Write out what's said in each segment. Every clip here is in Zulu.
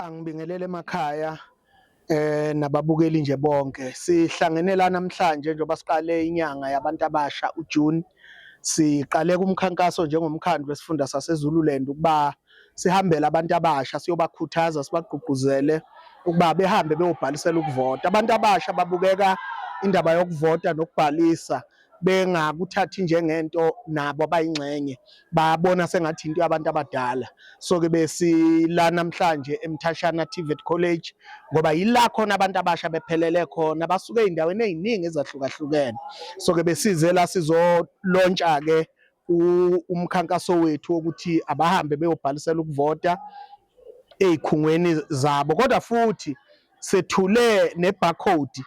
Angibingelele emakhaya nababukeli nje bonke. Sihlangene la namhlanje njengoba siqale inyanga yabantu abasha uJune. Siqale kumkhankaso njengomkhandlu wesifunda saseZululand ukuba sihambele abantu abasha siyobakhuthaza sibagqugquzele ukuba behambe beyobhalisela ukuvota. Abantu abasha babukeka indaba yokuvota nokubhalisa bengakuthathi njengento nabo abayingxenye, babona sengathi into yabantu abadala. So ke besila namhlanje eMthashana TVET College ngoba yila khona abantu abasha bephelele khona, basuke ey'ndaweni ey'ningi ezahlukahlukene. So ke besize la sizolontsha ke umkhankaso wethu wokuthi abahambe beyobhalisela ukuvota ey'khungweni zabo, kodwa futhi sethule ne-barcode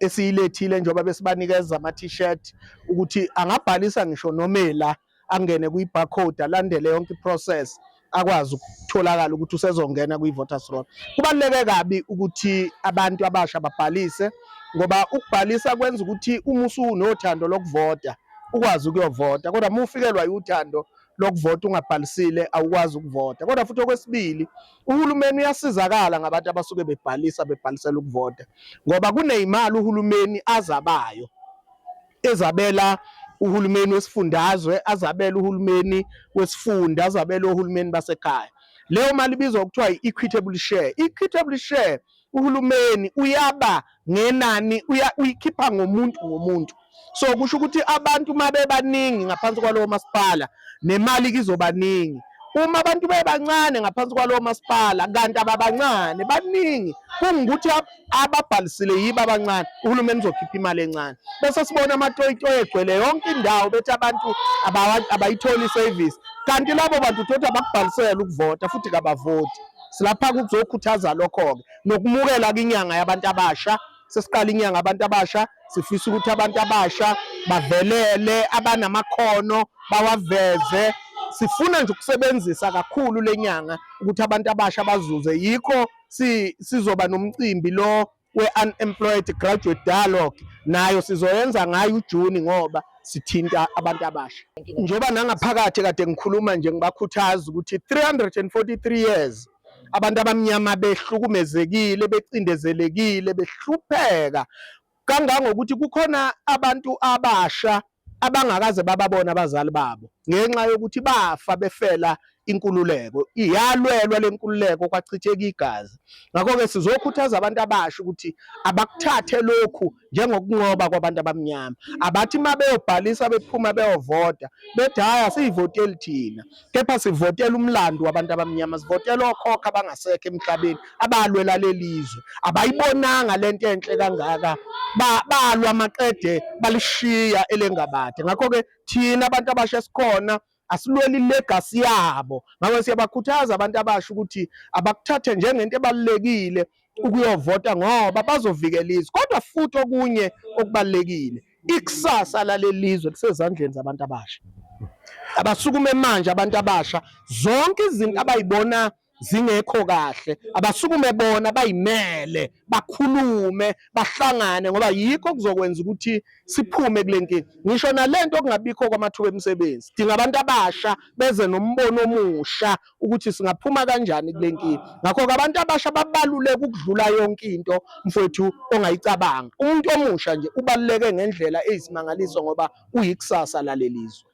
esiyilethile njengoba besibanikeza ama-t-shirt ukuthi angabhalisa ngisho noma la angene kwi-barcode alandele yonke i-process akwazi ukutholakala ukuthi usezongena kwi-voters roll. Kubaluleke kabi ukuthi abantu abasha babhalise ngoba ukubhalisa kwenza ukuthi uma usunothando lokuvota ukwazi ukuyovota, kodwa uma ufikelwa uthando lokuvota ungabhalisile awukwazi ukuvota. Kodwa futhi okwesibili, uhulumeni uyasizakala ngabantu abasuke bebhalisa bebhalisela ukuvota ngoba kuneyimali uhulumeni azabayo ezabela uhulumeni wesifundazwe, azabela uhulumeni wesifunda, azabela ohulumeni basekhaya. Leyo mali ibizwa kuthiwa i-equitable share. I-equitable share uhulumeni uyaba ngenani, uyikhipha ngomuntu ngomuntu. So kusho ukuthi abantu uma bebaningi ngaphansi kwalowo masipala nemali kizobaningi. Uma abantu bebancane ngaphansi kwalowo masipala kanti ababancane baningi, kungukuthi ababhalisile yibo abancane, uhulumeni uzokhipha imali encane. Bese sibona amatoyitoyi egcwele yonke indawo bethi abantu abayitholi i-service, kanti labo bantu uthole ukuthi abakubhalisele ukuvota futhi kabavoti. Silapha ukuzokhuthaza lokho-ke nokumukela kwinyanga yabantu abasha. Sesiqala inyanga abantu abasha, sifisa ukuthi abantu abasha bavelele, abanamakhono bawaveze. Sifuna nje ukusebenzisa kakhulu le nyanga ukuthi abantu abasha bazuze. Yikho sizoba nomcimbi lo we-Unemployed Graduate Dialogue, nayo sizoyenza ngayo uJuni ngoba sithinta abantu abasha. Njengoba nangaphakathi kade ngikhuluma nje ngibakhuthaza ukuthi 343 years abantu abamnyama behlukumezekile, becindezelekile, behlupheka kangangokuthi kukhona abantu abasha abangakaze bababona abazali babo ngenxa yokuthi bafa befela inkululeko. Iyalwelwa lenkululeko kwachitheka igazi. Ngakho-ke sizokhuthaza abantu abasha ukuthi abakuthathe lokhu njengokunqoba kwabantu abamnyama. Abathi uma beyobhalisa bephuma beyovota bethi hhayi asiyivoteli thina, kepha sivotela umlando wabantu abamnyama, sivotela okhokho abangasekho emhlabeni abalwela lelizwe, abayibonanga lento enhle kangaka, balwa maqede balishiya elengabade. Ngakho-ke thina abantu abasha esikhona asilweli legacy yabo. Ngakho siyabakhuthaza abantu abasha ukuthi abakuthathe njengento ebalulekile ukuyovota ngoba bazovikela izwe. Kodwa futhi okunye okubalulekile, ikusasa laleli lizwe lisezandleni zabantu abasha. Abasukume manje abantu abasha, zonke izinto abayibona zingekho kahle abasukume bona bayimele, bakhulume, bahlangane ngoba yikho kuzokwenza ukuthi siphume kule nkinga. Ngisho nalento okungabikho kwamathuba emisebenzi, sidinga abantu abasha beze nombono omusha ukuthi singaphuma kanjani kule nkinga. Ngakho-ke abantu abasha babaluleke ukudlula yonke into mfowethu ongayicabanga. Umuntu omusha nje ubaluleke ngendlela eyisimangaliso ngoba uyikusasa laleli zwe.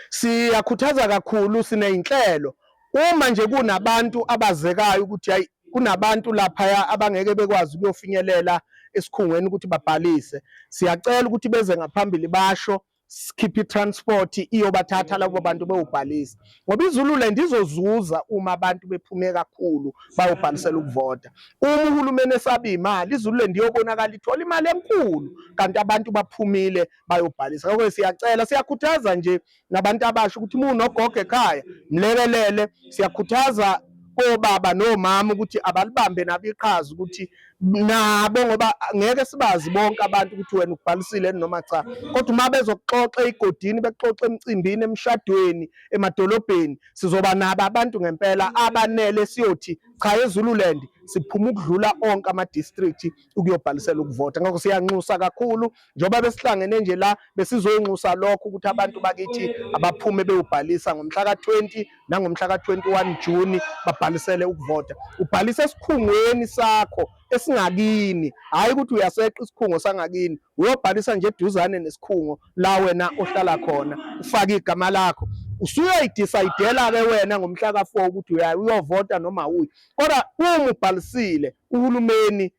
Siyakhuthaza kakhulu, siney'nhlelo uma nje kunabantu abazekayo ukuthi hayi kunabantu laphaya abangeke bekwazi ukuyofinyelela esikhungweni ukuthi babhalise, siyacela ukuthi beze ngaphambili basho, sikhiphe i-transport iyobathatha labo bantu beyobhalisa, ngoba iZululand izozuza uma abantu bephume kakhulu bayobhalisela ukuvota. Uma uhulumeni esaba imali, iZululand iyobonakala ithola imali enkulu kanti abantu baphumile bayobhalisa. Ngakho siyacela, siyakhuthaza nje nabantu abasha ukuthi uma unogogo ekhaya mlekelele. Siyakhuthaza obaba nomama ukuthi abalibambe nabo iqhaza ukuthi Nabo ngoba ngeke sibazi bonke abantu ukuthi wena ubhalisile noma cha, kodwa uma bezokuxoxa egodini, bexoxa emcimbini, emshadweni, emadolobheni, sizoba nabo abantu ngempela abanele siyothi cha, eZululand siphuma ukudlula onke ama-district ukuyobhalisela ukuvota. Ngakho siyanxusa kakhulu, njengoba besihlangene nje la, besizonxusa lokho ukuthi abantu bakithi abaphume beyobhalisa ngomhla ka-20 nangomhla ka-21 Juni, babhalisele ukuvota. Ubhalise esikhungweni sakho esingakini, hhayi ukuthi uyaseqa isikhungo sangakini, uyobhalisa nje eduzane nesikhungo la wena ohlala khona, ufake igama lakho, usuyoyidisayidela-ke wena ngomhla ka-4 ukuthi uyaye uyovota noma awuyi. Kodwa uma ubhalisile, uhulumeni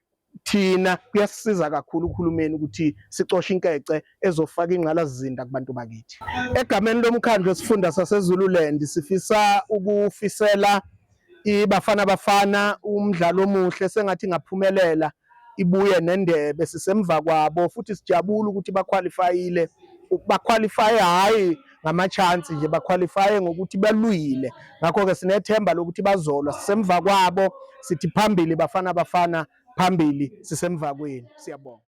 thina kuyasisiza kakhulu uhulumeni ukuthi sicoshe inkece ezofaka ingqalasizinda kubantu bakithi. Egameni lomkhandlu wesifunda saseZululand, sifisa ukufisela iBafana Bafana umdlalo omuhle, sengathi ingaphumelela ibuye nendebe. Sisemva kwabo futhi sijabule ukuthi baqualifyile, baqualify hhayi ngama-chance nje, baqualifye ngokuthi balwile. Ngakho-ke sinethemba lokuthi bazolwa, sisemva kwabo. Sithi phambili Bafana Bafana, phambili, sisemva kwenu. Siyabonga.